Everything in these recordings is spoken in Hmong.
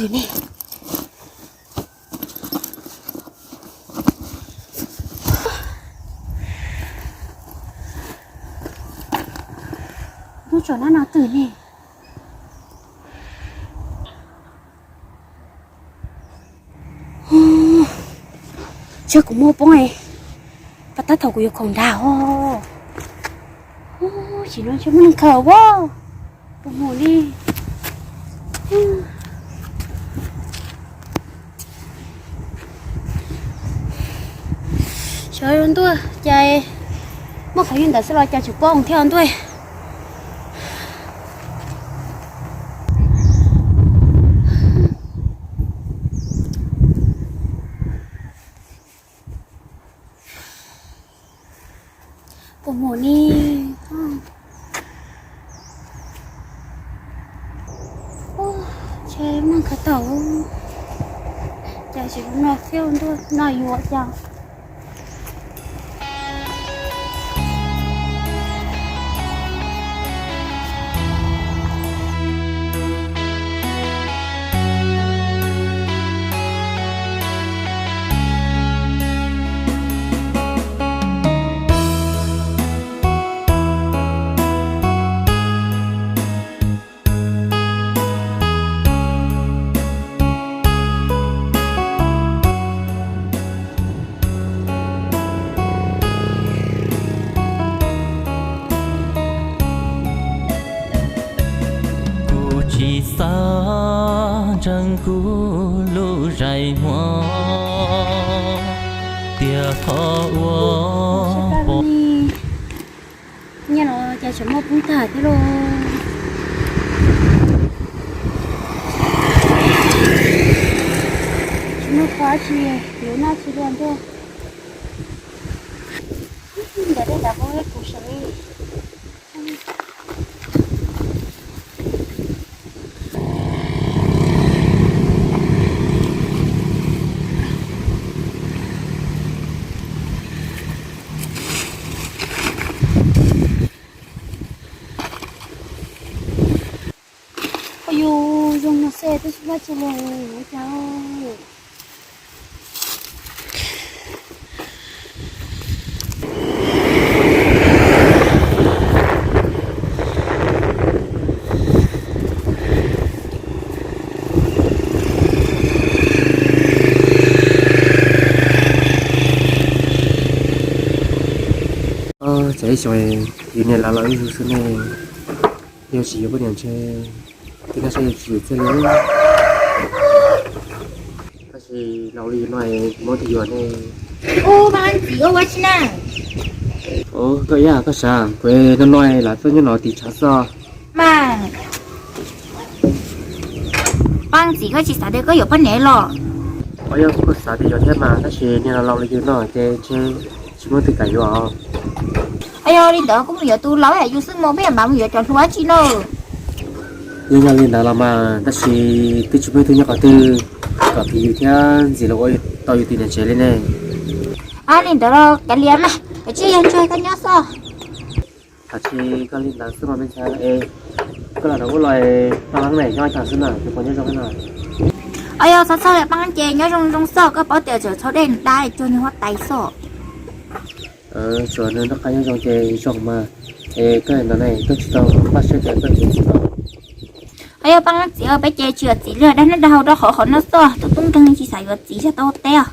Hnub tsaus nab no twg ne? Tsis kuv muab poob, pas tab thaum kuv yuav khoom nrad os. Tsis no tsis muaj neeg khaws as. Puas mus li. Sawv zoo ntuj, cas muaj qhov yug ntawd xwb los cas tsis poob thiab ntuj. Puas mus ni? Ces muaj khav tau, cas tsis no thiab ntuj no yuav cas. Kuv tsis xav ntseeg kuv lub zais muag, tias thov ua pom. Nyiaj los cas tseem muaj poob tag thiab lauj. Tsis muaj qhov tsis yuav noj tsis dua ntuj. Ntawm tej ntawd kuv kuv sawv li. Ua yus zoo no xwb twb tsis muaj tsis mus ua cas. Ces ib xyoos yus niam laus laus ib zaug xwb ne, yog tsis yuav poj niam ntshe twb kaj saib yus tsis yuav txij li. Tab sis laus li yus no muab twg yuav ne? Ub, Paj Leej txiv, koj ua tsi na? Ub, koj ib yam koj sav, kuv no no lam tuaj nyob no tiv tshav xwb. Mas Paj Leej txiv, koj tsis xav tias koj yuav poj niam los? Ua yog kuv xav tias yuav thiab mas, tab sis niag laus laus li yus no ces ntshe tsis muaj twg kam yuav. Yog li ntawd kuv mus yuav tus laus yam yus xwb mog, peb mam mus yuav cov hluas dab tsi na. Yeej yog li ntawd los mas, tab sis twb tsis muaj ib tug nyob qhov twg kom phim yus thiab ntxiv los ua tau yus tus niam tsev li ne. Li ntawd los kav liam mas, kav tsij yog ntsuag koj nyob xwb. Kav tsij koj li ntawd xwb mas me ntxhais, es koj los rau ub los Paj Leej ne nyob ib tag xwb na, tus puas nyob zoo no? Yog txhob txhawj, Paj Leej ces nyob zoo zoo xwb, koj paub tias tseem txhob dej dab cuag niag huab tais xwb. Tsuas nws noj qab nyob zoo ces zoo mas, es koj ntawd ne koj tsis tau npaj siab tias koj yuav txiv los? Yog Paj Leej txiv, peb ces tsis yuav txiv li, dag neb dag hau rau qhov qhov no xwb, tus tub nkeeg tsis xav yuav txiv zog tau teb os.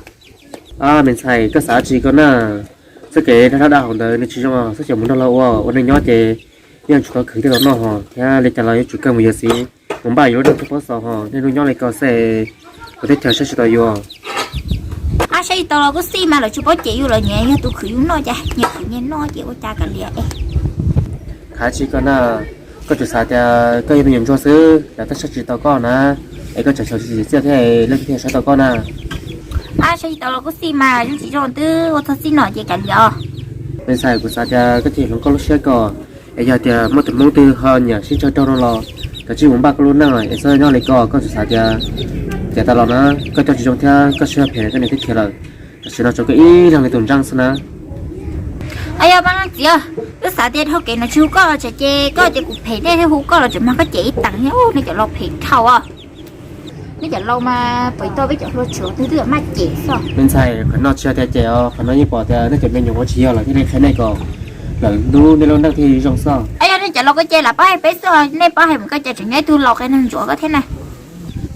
Me ntxhais, koj xav tsis koj na, txoj kev dag neb dag hau ntawd nws tsis zoo, txhob coj mus nrog luag ua, ua neej nyob ces yeej tsum tau khwv thiaj tau noj hos, thiab li cas los yuav tsum kawg mus yuav txiv, mus npaj yus lub neej thiaj paub xaus hos, niaj hnub nyob li ko xwb, kuv teb chaws saib tsis taus yus. Saib tsis taus los kuj xij mas, lawv tsis paub cem yus lawm, nyias yog tus khwv yus noj ces nyias khwv nyias noj ces ua cas kav liam es. Kav tsij koj na, koj tsuas xav tias koj yog me nyuam ntsuag xwb, lawv twb saib tsis taus koj na, es koj tseem xyaum tsis tsim txiaj thiab leej twg thiaj saib tau koj na. Saib tsis taus los kuj xij mas, zoo tsis zoo twb ua txog txij no ces kav liam os. Me ntxhais, kuv xav tias koj cia li hloov koj lub siab ko, es yog tias muaj tus hmoob twg ho nyiam sib ntshaw raug no los kav tsij mus npaj koj lub neej es txhob nyob li ko, koj tsuas xav tias tiam tas los na koj coj tsis zoo thiab koj siab phem koj niam thiab txiv lawm. Tam sim no tshuav koj ib leeg li tus ntseeg xwb na. Yog Paj Leej txiv, twb xav tias dhau kev no tsis hu koj los tseem ces koj ces kuv phem, nej hu koj los tseem mag koj cem ib teev, nej cov laus phem dhau os. Neb cov laus mas pom tau peb cov hluas tshuav twg twb maj cem xwb. Me ntxhais, qhov no tsis yog tias cem os, qhov no yeej pom tias nej cov me nyuam ua tsis yog lawm thiaj li qhia nej kom lawv hlub nej lub neej thiaj zoo xwb. Yog nej cov laus koj ces lam paub hais peb xwb, nej paub hais mus koj ces tseem nyob ib tug laus qia neeg ntsuav koj thiab na.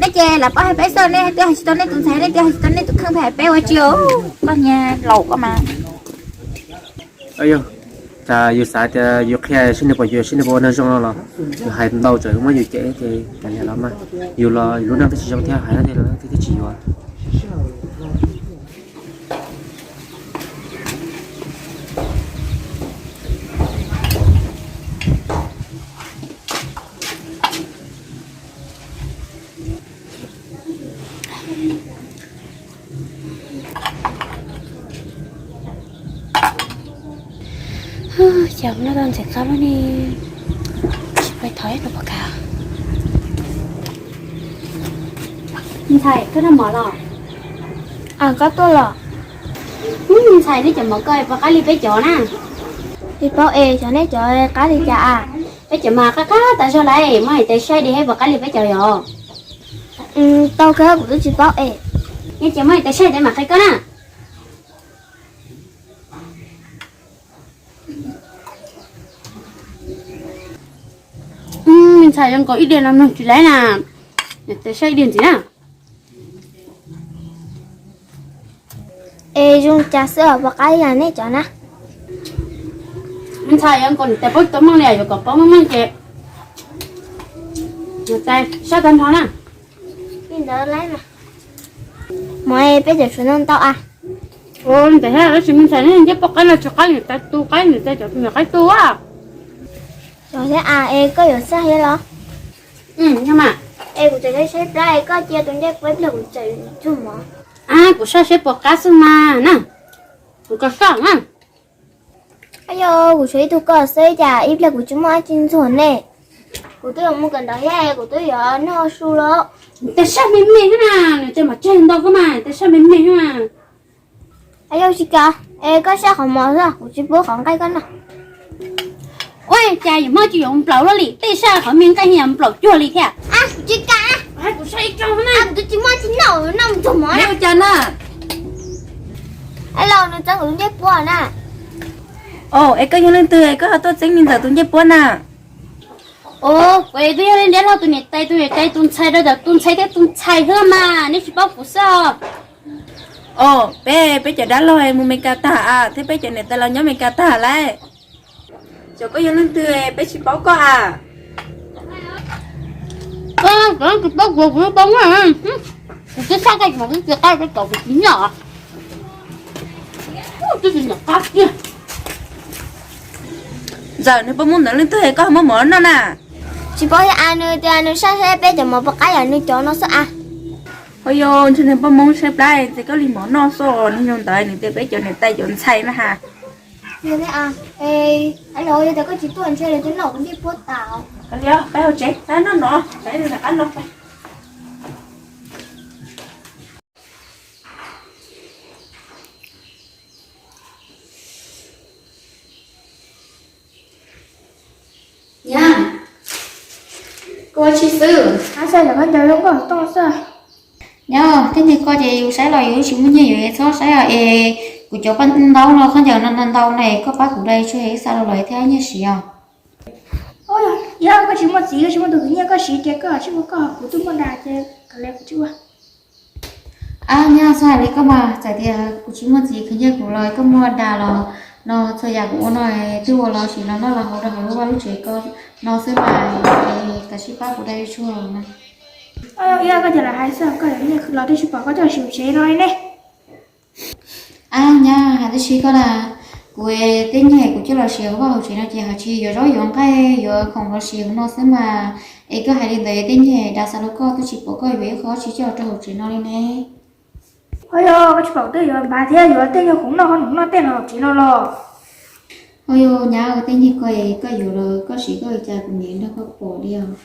Nej ces lam paub hais peb xwb, nej twb hais tsis tau nej tus ntxhais, nej twb hais tsis tau nej tus kheej, pheej hais peb ua tsi os. Koj niag laus koj mas. Yog, cas yus xav tias yus qhia seb nws puas yuav, seb nws puas ua neeg zoo no los yus hais ntau tsam muab yus cem ces kav liam los mas, yus los yus lub neej twb tsis zoo thiab, hais no thiab los twb tsis yuav. Ces no tau ntxim qab lub ne, tsis pais thov ib tug pov kas. Ntxhais, koj noj mov los? Koj tuaj los? Ntxhais, neb cov mov koj puas qab li peb cov na? Tsis paub es xyov neb cov qab li cas a. Peb cov mas qab qab tas zog lawm, muab tes saib di puas qab li peb cov yom. Tau kawg, kuv twb tsis paub es. Yog ces muab tes saib tes mam qhia koj na. Me ntxhais, zoo nkaus ib diav no mloog tsis laib na. Tes saib ib diav ntxiv na. Es zoo cas xwb os, puas qab li neb cov na? Me ntxhais, zoo nkaus niam tais paub tau meej li, yuav kom paub meej meej ces niam tais saib tag nrho na. Li ntawd lawm, mov peb cov tsuav ntau ntau a. Ntawd thiab, tab sis me ntxhais, neb nce poj qaib no tsis qab niam tais tu, qab niam tais cov tus niam qaib tu a. Cov thiab a, es koj yuav xaj thiab los? Es kuv tseem saib saib plab es koj cia tus ncej puab ib pliag kuv tseem txuag mov. A, kuv saib seb puas qab xwb mas na. Kuv koj saj na. Yog kuv tshuav ib tug koj xwb cas ib pliag kuv tsis muaj dab tsi ntxuag ne. Kuv twb yuav mus kawm ntawv thiab, kuv twb yuav noj su lawm. Tes saj me me na, nws tes mam tseg ntau koj mas, tes saj me me na. Yog tsis kam, es koj saj qhov mov xwb, kuv tsis pub qhov nqaij koj noj. Ua cas yuav muaj tsis yuav nplaum luaj li, tej saj qhov me nqaij yam nplaum cuag li thiab. Kuv tsis kam, kuv saj ib co na, kuv twb tsis muaj dab tsi noj, noj mus ntxuag mov na. Ua cas na? Los nws txeeb kuv tus ncej puab na. Es koj yog leej twg es koj ho tuaj txeeb me ntxawm tus ncej puab na? Os, kuv twb yog leej dab laug tus niam tais, tus niam tais tus ntxhais rau ntawm tus ntxhais thiab tus ntxhais xwb mas, neb tsis paub kuv xwb os. Os, peb, peb cov dab laug mus Meskas tag a, thiab peb cov niam tais los nyob Meskas tag lauj. Xyov koj yog leej twg, peb tsis paub koj a. Koj tsis paub kuv, kuv paub na. Kuv twb saj koj mas twb tsis qab, koj tau kuv tsis noj. Twb tsis noj qab tiag. Ntxawm, nws puas muaj ntawv leej twg koj muab mov noj na? Tsis paub thiab a, nws tias nws saj seb peb cov mov puas qab yam nws cov no xwb a. Ua yog ntshe nws puas muab saib plab ces koj li mov noj xwb, nws yog ntawd nws tias peb cov niam tais cov ntxhais na ha. Yog tias koj tsis tuaj ntshe nws twb noj kuv ncej puab tas. Peb hauv tsev, peb noj no, peb noj no. Nyab, koj ua tsi xwb? Ab, xav kom koj ncaws zoo nkauj toj xwb. Nyab, tej niag ko ces yus saib los yus tsis muaj nyiaj yuav, txhob saib os. Es kuv cov paj ntaub no, khaub ncaws no ntau ntau no es koj pab kuv da tsuag es xa los los thiab nyiaj siv os. Yog koj tsis muaj txiv, koj tsis muaj tus khwv nyiaj, koj siv ces koj tsis muaj, koj kuv twb muaj dag ces kawg li kuv tsis ua. Ab, nyab, txhob hais li koj mas, txawm tias kuv tsis muaj txiv khwv nyiaj kuv los koj muaj dag los no, txhua yam kuv ua no twb ua los sim los noj los haus rau hauv lub vaj lub tsev ko no xwb mas, es koj sib pab kuv da tsuag na. Yog koj ces lam hais xwb, koj yuav nyiaj los twb tsis pom koj coj los sim hauv tsev no li ne. Ab, nyab, hais tib si koj na, kuv tej nyiaj kuv coj los siv hauv vaj hauv tsev no ces ho tsis yuav zaub yuav nqaij yuav khoom los siv hauv no xwb mas, es koj hais li ntawd tej nyiaj dag xa rau koj twb tsis pom koj yuav ib qho tsis coj los rau hauv tsev no li ne. Ho yog koj tsis pom twb yuav npav thiab yuav tej nyuag khoom noj qhov noj tej los hauv tsev no los. Ho yog nyab, tej nyiaj ko koj yuav los koj siv koj li cas kuv niam nrog koj pom li os.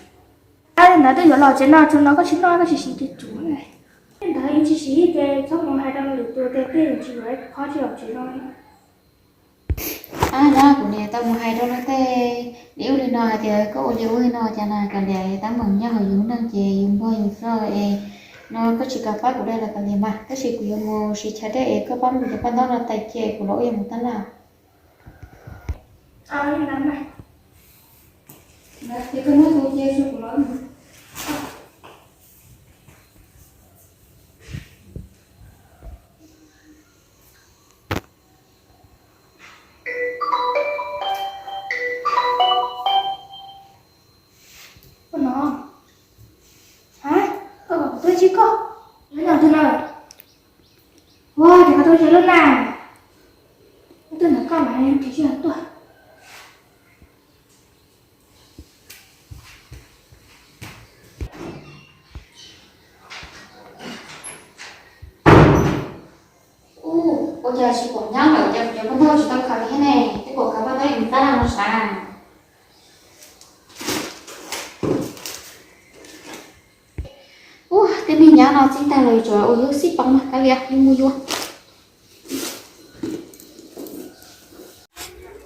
Ntawd twb yuav los tsev no tsuas no koj tsis noj koj tsis siv ces tsum. Tej ntawd yus tsis siv ces txhob mus hais rau lwm tus tias tej yus tsis yuav qhov tsis los tsev no. Ab, nyab, kuv niam tau mus hais rau lawv tej li ub li no hais tias koj ua li ub li no cas na, kav liam tab meeg nyob hauv yus neej ces yus npog yus xwb es No koj tsis kam pab kuv dej los kav liam mas, tab sis kuv yuav mus siv chaw dej es koj pab muab kuv cov paj ntaub no tais cia kuv los ua ib mus tab laj. Koj no, ha, koj kom kuv tuaj tsis koj, nyob no twg lawm? Ua, ces koj tuaj tsis lub na, koj tuaj ntawm koj mas tsis yog tuaj. Ua cas tsis pom nyab lawm, cas kuv cov paj ntaub tsis tau khaws thiab ne? Twb pom khaws paj ntaub ib tab laj no sav. Ua, tej me nyab no txij tag los tsuas ua yus xij poob mas kav liam yus mus yuav.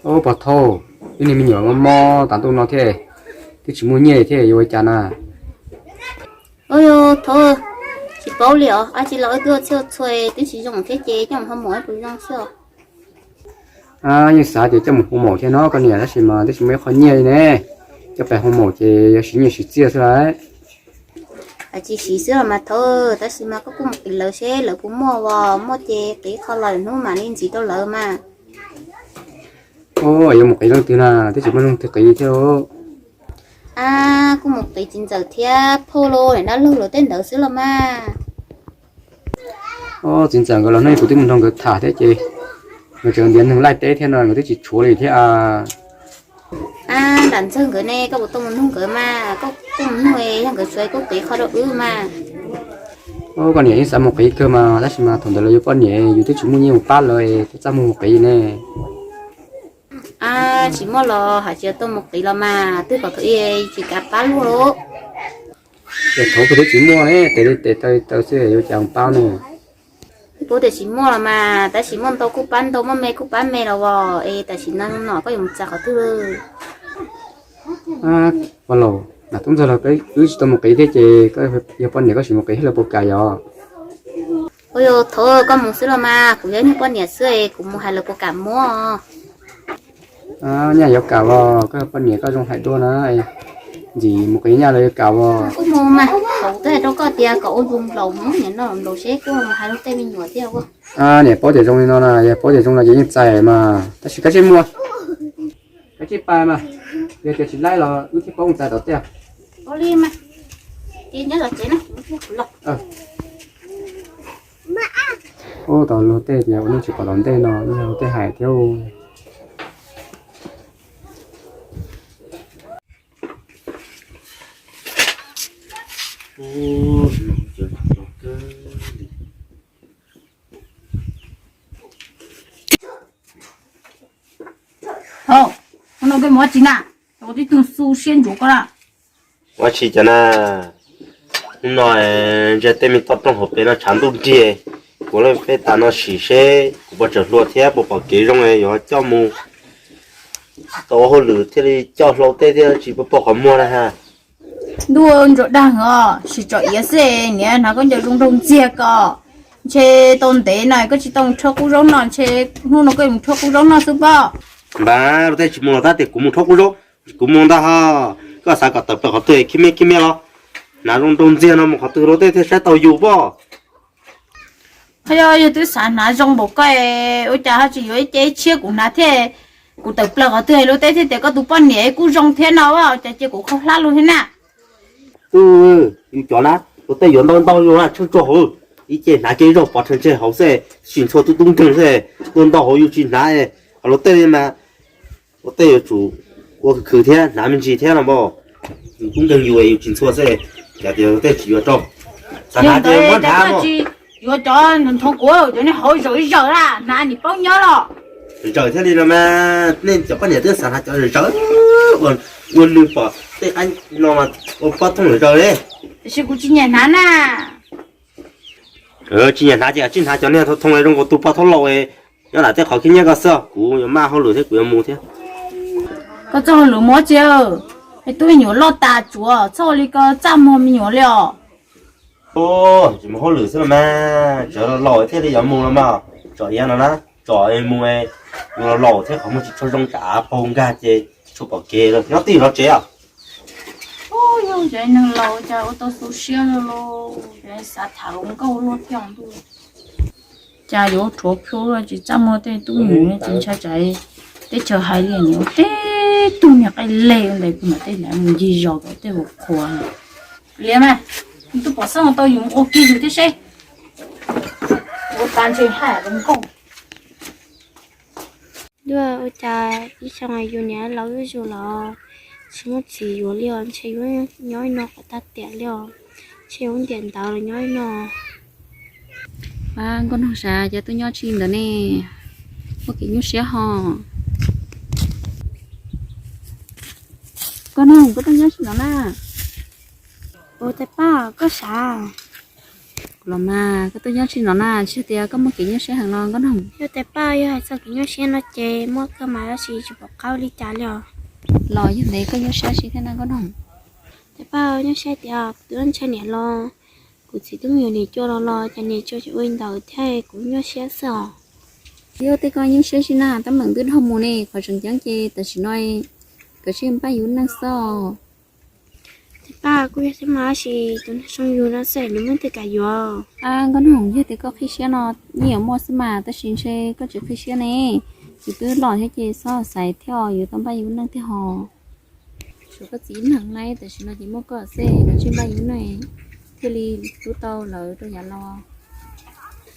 Ua, pog Thauj, wb niag me nyuam mob mob tas ntuj no thiab, twb tsis muaj nyiaj thiab yuav ua cas na? Ua, Thauj, tsis paub li os, dab tsi los wb twb ua txhij ua txhua twb tsis zoo thiab ces coj mus hoo maum puas zoo xwb os. Yeej xav tias coj mus hoo maum thiab no koj niam, tab sis mas twb tsis muaj ib qho nyiaj li ne. Coj pais hoo maum ces yuav siv nyiaj siv txiaj xwb lauj. Tsis siv xwb los mas Thauj, tab sis mas koj kuj mus qiv lawv seb lawv puas muaj, as muaj ces qiv qho los hnub mam li ntxiv rau lawv mas. Ua, yuav mus qiv leej twg na, twb tsis muaj leej twg qiv thiab. As, kuj mus qiv txiv ntxawm thiab phauj los niam dab laug lawv tej ntawd xwb los mas. Ua, txiv ntxawm nkawd los hnub ib kuv twb mus nrog nkawd tham thiab ces nkawd tseem ntiav neeg laij teb thiab no nkawd twb tsis tshuav li thiab. As, nram ntxawg nkawd ne koj puas tau mus nug nkawd mas, koj kuj mus nug, yog nkawd tshuav kuj qiv qho rau wb mas. Ua, koj niam yeej xav mus qiv kawg mas, tab sis mas thaum ntawd lawv yuav poj niam yus twb tsis muaj nyiaj mus pab lawv, twb txaj muag mus qiv ne. As, tsis muaj los hais tias tau mus qiv los mas, twb kom thaum ub tsis kav pab luag lauj. Ces thaum twb tsis muaj ne, tes li tes taw taw xwb yuav cas pab ne. Twb paub tias tsis muaj los mas, tab sis muaj ntau kuj pab ntau, muaj me kuj pab me los as, es tam sim no koj yuav mus txais qhov twg? Ua laus, nam tub ntxawg los wb tsis tau mus qiv thiab ces koj yog poj niam koj sim mus qiv thiab lawv puas kam yom? Ua, yog thaum koj mus xwb los mas, kuv yog niag poj niam xwb es kuv mus hais lawv puas kam muab. Nyaj yuav kam los koj yog poj niam koj zoo hais dua na, ntxim mus qiv nyaj lawv yuav kam os. Kuj mus mas, thaum twb hais rau koj tias kom ua zoo laus mus niam no laus seb kuj mus hais rau tej me nyuam thiab. Niam paub tias zoo li no na, yog paub tias zoo no ces yeej txais mas, tab sis koj tsij muab, koj tsij pais mas, yog tias tsis laib los wb thiaj paub mus txais tom tej. Ub, tau luag tej tias ua neej tsis pom tom ntej no, luag tej hais thiab. Hauj, hnub no koj mus ua tsi na? Ua tib tug xu siab ntsuav koj na. Ua tsi cas na? Hnub no ntsia tej me toj roob hauv pes no tshav ntuj nrig, kuv lawv peb tas no sim seb kuv puas tseem hluas thiab puas pom kev zoo yuav coj mus tau ua hauj lwm thiaj li coj hlau tej thiab tsis pom qhov muag na ha. Ntuj ntsuav dag os, sim tsom iav xwb, niam hnav koj ncaws zoo nraug ntxiag ko. Ntshe tau ntev no koj tsis tau rhaub qub zaub noj, ntshe hnub no koj yuav mus rhaub qub zaub noj xwb pob. Npam, luag tej tsis mus los tab tias kuv mus rhaub qub zaub, kuv mus ntag ho. Koj xav kom tawm plaws qhov twg khib miab khib miab los? Hnav zoo nraug ntxiag no mus qhov twg luag tej thiaj saib tau yus pob. Qhov yog yus twb xav hnav zoo npaum koj, ua cas ho tsis yuav ib ce ib tshiab kuv hnav thiab? Kuv tawm plaws qhov twg luag tej thiaj tias koj tus poj niam kuj zoo thiab no, cas cia kuv khaub hlab luag thiab na. Yus cov na, luag tej yuav ntau ntau yus na, tsheej tsuag hauv, ib ce hnav ce zaug pov rhe ntseg hauv xwb, sim ntxhua tub tub nkeeg xwb, luag ntau hauv yus tsis hnav, luag tej mas luag tej yuav tsum ua khwv thiab hnav me ntsis thiab no npau. Yus tub nkeeg yus yus tsis ntxhua xwb, cas tias luag tej tsis yuav rau. Xav hnav ces muab hnav. Yuav cov ntho kuv cov nej hauv zaum ib zaug na, hnav nim paub nyob los. Zawm thiaj li no mas, nej cov poj niam twb xav hnav cov zawm, ua nws pom tej qaib no mas ua pob thooj zawm li. Tiam sis kuv tsis nyiam hnav na. Tsis nyiam hnav ces tsij hnav cov niag thooj zoo nkaus tus poj thaub laus, nyob nram tej qhov khib nyiab ko xwb, kuv yuav maj hauj lwm thiab kuv yuav mus thiab. Koj txoj hauj lwm mus tsi, es tub me nyuam loj tas tsuav txhob ua li ko txaj muag me nyuam li os. Tsis muaj hauj lwm xwb los mas, tseem laus thiaj li yuav mus los mas, tsom iav no na, tsom mus, mus laus laus thiab qhov muag tsis tshua zoo tsam av paug nkag ces tsis tshua pom kev lawm, nyob tij los tsev os. Yog neeg laus cas ua tau xu siab lawm, xav tham hluas nkauj luaj tiag ntuj. Cas yuav rhuav plhu tsis txaj muag tej tub mus tsis ntshai tsam teb chaws hais li nim ua tej tug niag qe le ntawd kuv mam tej ntawd mus ncig zos kom tej ua qhuav. Liam mas, tus pom xeeb tau yus ua kiag yus thiab seb. Ua tas ntshe hais hluas nkauj. Dua ua cas ib xyoo yus niam laus zuj zus los tsis muaj txiv yuav li os, ntshe yuav nyob ib no kom tag tiam li os, ntshe yuav ntiam ntawv los nyob ib no. Ab, Nkauj Noog sav, cas tuaj nyob tsis ntawd ne? Muaj kev nyuaj siab ho. Nkauj Noog, koj tuaj nyob tsis no na? Ua tais Paj, koj sav? Los mas, koj tuaj nyob tsis no na, tsis tias koj muaj kev nyuaj siab heev los Nkauj Noog? Yog tais Paj, yog hais txog kev nyuaj siab no ces muaj kawg mas, tab sis tsis pom qab li cas li os. Los yog ntawd koj nyuaj siab tsi thiab na Nkauj Noog? Tais Paj, nyuaj siab tias kuv twb ntshai niam los, kuv txiv twb mus yuav niam cua los los cas niam tsis ua li ntawd thiab kuv nyuaj siab xwb os. Yog tej koj nyuaj siab tsi na, teeb meem twb dhau mus ne, qhov tseem ceeb ces tam sim no kawm tsij npaj yus neej xwb os. Tais Paj, kuj yog thiab mas, tab sis tus neeg zoo yus no xwb nws muaj tej kam yuav. Ab, Nkauj Noog, yog tias koj qhib siab no yeej yuav muaj xwb mas, tab sis ntshe koj tsis qhib siab ne. Yus twb loj thiab ces xob xaiv thiab, yuav tau npaj yus neej thiab hos. Tshuav koj txiv ib leeg na, tam sim no ces muaj koj xwb, kawm tsij npaj yus neej thiaj li hlub tau lawv rau yav los.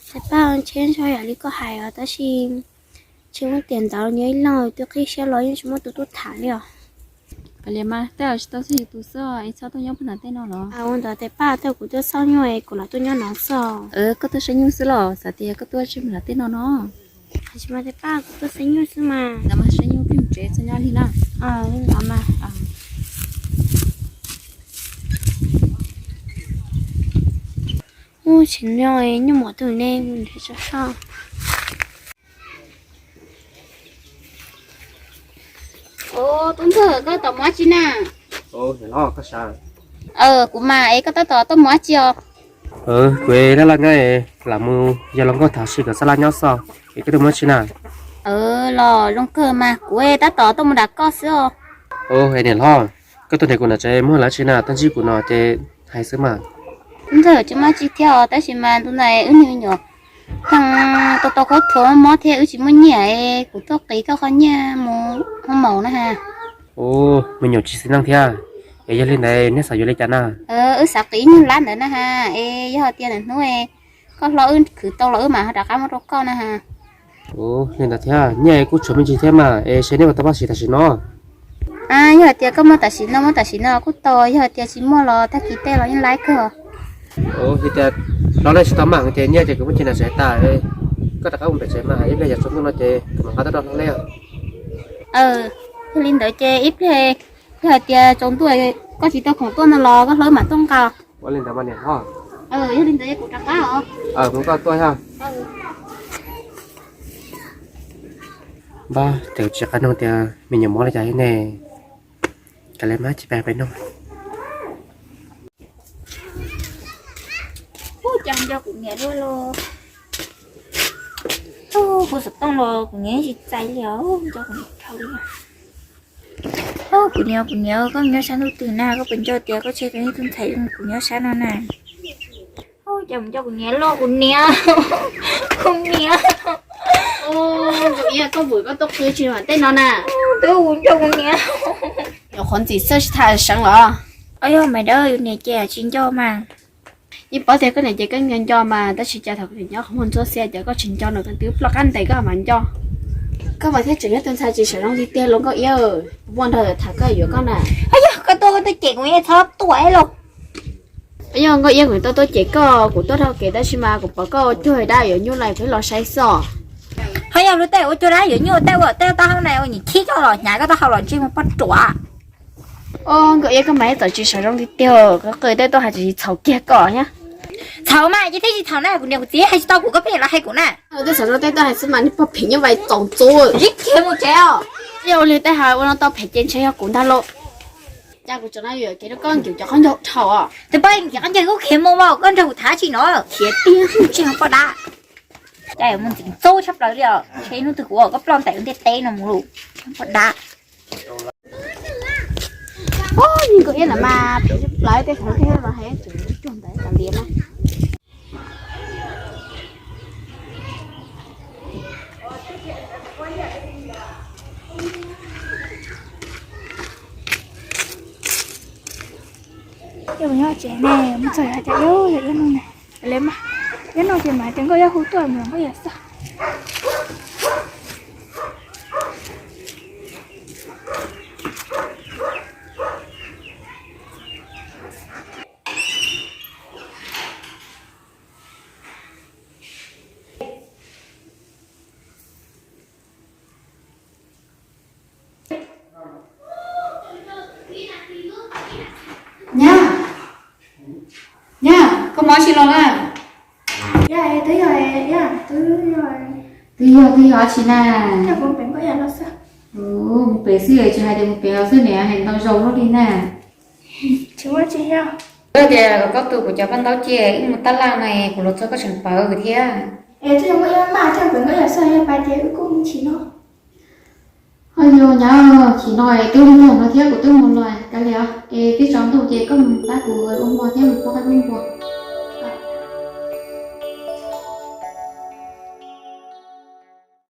Tais Paj, ntshe ntshe yam li koj hais os, tab sis ntshe muab tiam ntawd nyob ib leeg twb qhib siab los yeej tsis muaj tus tuaj tham li os. Kav liam mas, tej zaum tsis tau txog yus tus xwb es txhob tuaj nyob puag nram tej no los. Ua ntawd tais Paj, tej kuv tuaj xauj nyuj es kuv lam tuaj nyob no xwb. Koj tuaj saib nyuj xwb los? Xav tias koj tuaj tsis puag nram tej no no. Tsis mas tais Paj, kuv tuaj saib nyuj xwb mas. Ntawd mas saib nyuj pheej tsev txog nyob li na. Li ntawd mas. Ub, tsis no nyuj mom tus ne, mus nrhiav tso soj. Tub Ntxawg, koj tab tom mus dab tsi na? Kuv mas, es koj tab tom tuaj mus dab tsi os? Kuv laj laj nyob, lam mus yog hluas nkauj tham si kom xab laj nyob xwb. Es koj tuaj mus dab tsi na? Los zoo kawg mas, kuv tab tom tuaj mus nram koj xwb os. Es niam hlob, koj tuaj nrhiav kuv nram tsev muaj dab tsi na? Tuaj ntsib kuv no ces hais xwb mas. Tub Ntxawg, tsis muaj dab tsi thiab os, tab sis mas ntu no wb niag me nyuam pheej tau tau khaub thuas mob thiab wb tsis muaj nyiaj, kuv tuaj qiv koj qhov nyiaj mus hoob maum na has. Ub, me nyuam tsis xis neej thiab. Es yog li ntawd nej xav yuav li cas na? Wb xav qiv ib nyuag lab ntawd na has, es yog tias lwm hnub koj hlob wb khwv tau los wb mam ho rov qab muab rau koj na has. Ub, li ntawd thiab, nyiaj kuj tshuav me ntsis thiab mas, es seb nej puas tau pab siv tam sim no. Yog hais tias koj muaj tam sim no, muab tam sim no kuj tau, yog hais tias tsis muaj los tag kis tej los yeej laib kawg. Yog tias hlob nej tsis tau maj ces nyiaj ces kuv muab cia nram tsev tas, koj rov qab mus pem tsev mas, ib pliag yog tsaus ntuj no ces kuv mam nqa tuaj rau hlob nej. Yog li ntawd ces ib pliag yog hais tias tsaus ntuj koj tsis tau khoom tuaj no los koj hlob mam tuaj nqa. Ua li ntawd mas niam hlob. Yog li ntawd kuv rov qab os. Kuv koj tuaj yog. Npab, tseem tsis qab nug tias me nyuam mob li cas thiab ne. Kav liam mas, tsis pab peb nug. Ub, cas nco kuv niam luaj los. Kuv xov tooj los kuv niam tsis txais li os, nco kuv niam dhau li. Kuv niam, kuv niam, koj nyob sab ntuj twg na? Koj puas nco tias koj tseg tau ib tug ntxhais kuv nyob sab no na? Cas mus nco kuv niam los kuv niam, kuv niam. Koj vwm koj tuaj qw tsis mam tej no na. Twb mus nco kuv niam. Nyuam qhuav ntxim xwb tsis tham seev los? Yog mas dawb, yus niam ces tsis nco mas. Yeej paub tias koj niam ces koj nco nco mas, tab sis cas thaum koj niam nyob qhov muag ntxuab xiab ces koj tsis nco nws, twb ploj qab ntes koj mam nco. Koj mas thiaj tseem yog tus ntxhais tsis sawv zoo tiag tiag los Nkauj Iab, muaj nrog tham koj yuav koj na. Yog koj tuaj koj tuaj cem kuv, txhob tuaj lauj. Yog Nkauj Iab kuv tuaj tuaj cem koj, kuv tuaj dhau kev tab sis mas kuv pom koj ua cuag dab yuav nyuj no kuv los saib xwb. Ho yog luag tej ua cuag dab yuav nyuj, tej ua tej taub hau na ua niam khib koj los hnyav koj taub hau los ntsej muag poj ruam. Nkauj Iab, koj mas txawm tsis sawv zoo tiag tiag, koj qw tej tuaj hais tsis txhaum kiag koj thiab. Txhaum mas ces thiaj tsis txhaum na, kuv niam kuv txiv hais tsis tau kuv, koj pheej los hais kuv na. Tej xav zoo tej tuaj hais xwb mas, niag pog phem nyuj vais txaus ntxov. Ib kiag mus tsev os. Yog ua li tej hais ua no tau phem ces ntshe yog kuv ntag lauj. Cas kuv tseem no yuav kev rau koj nkim cov qhob ncaug dhau os. Tus poj nkim qhob ncaug kuj khiav mus mas koj nrog kuv tham tsis no. Khiav tiag tsis yog poj dab. Cas yuav mus ntxim ntxub tshaj plaws li os. Ntshe hnub twg kuv ua koj ploj ntais ntiaj teb no mus lawm. Poj dab. Ub, nws koj iab ntawd mas phem tshaj plaws, tej thaum tej los hais tseem cuag ntawd kav liam na. Ces mus nyob tsev ne, mus txog yog cas yog yog no ne. Li mas, yog no ces mas tias nkauj yaj hu tuaj mus nkauj yaj xwb. Nyab, nyab, koj mus dab tsi los na? Yog, twb yog, yog, twb yog, twb yog dab tsi na? Mus pem xwb tsis hais tias mus pem los xwb niam, hais ntau zaus luaj li na. Tsis muaj tsis yog. Koj tias koj tu kuv cov paj ntaub ces wb mus tab laj no es kuv los txog koj tseem pawv thiab. Es twb yog muaj ib maj coj pem nkauj yaj xwb, yog pab ces wb kuj mus chim no. Ho yog nyab, chim no es twb mus no thiab kuv twb mus los kav liam, es twb tsaus ntuj ces koj mus pab kuv ua hmo thiab mus pub qaib pub npua.